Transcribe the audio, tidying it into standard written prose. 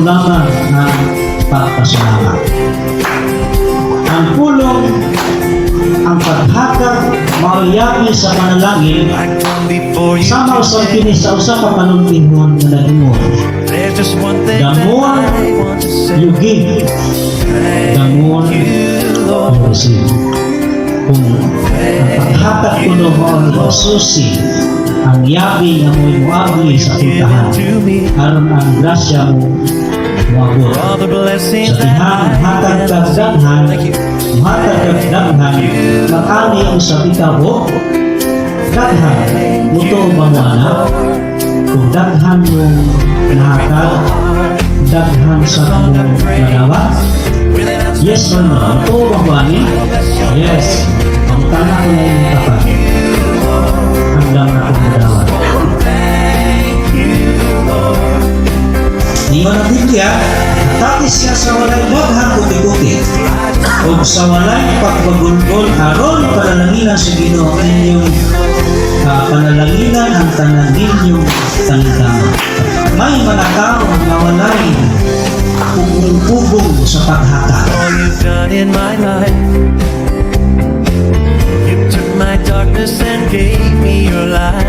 lamang ang pagpasalamat. Ang pulong, ang paghatag mao'y yabi sa panalangin, I come before you sama usab today. Kini sa usa ka panultihon nga nag-ingon. There's just one thing The that more I want to say. you give, the more Thank you, Lord. You receive. Kung ang paghatag kuno mao ni susi, ang yabi nga mo'y moabli sa pultahan To me, aron ang grasya mo moabot. For all the blessings Sa that dihang I hatag have kag received. daghan, Thank you. muhatag kag daghan, makani usab ikaw og daghan. Mutuo ba mo ana? Kung daghan mong nahatag, daghan sa mong madawat? Yes or no? Mutuo ba mo ani? Yes. Pangutana ko na inyong tapat. Hanggang na akong madawat. Thank you, Lord. Ingon ang Biblia, hatagi siya sa walay daghang kuti-kuti o sa walay pagbagulgol aron panalanginan sa Ginoo ang inyong panalanginan ang tanan ninyong tangitama. May mga tao nga walay pugong-pugong sa paghatag. All you've done in my life. You took my darkness and gave me your light.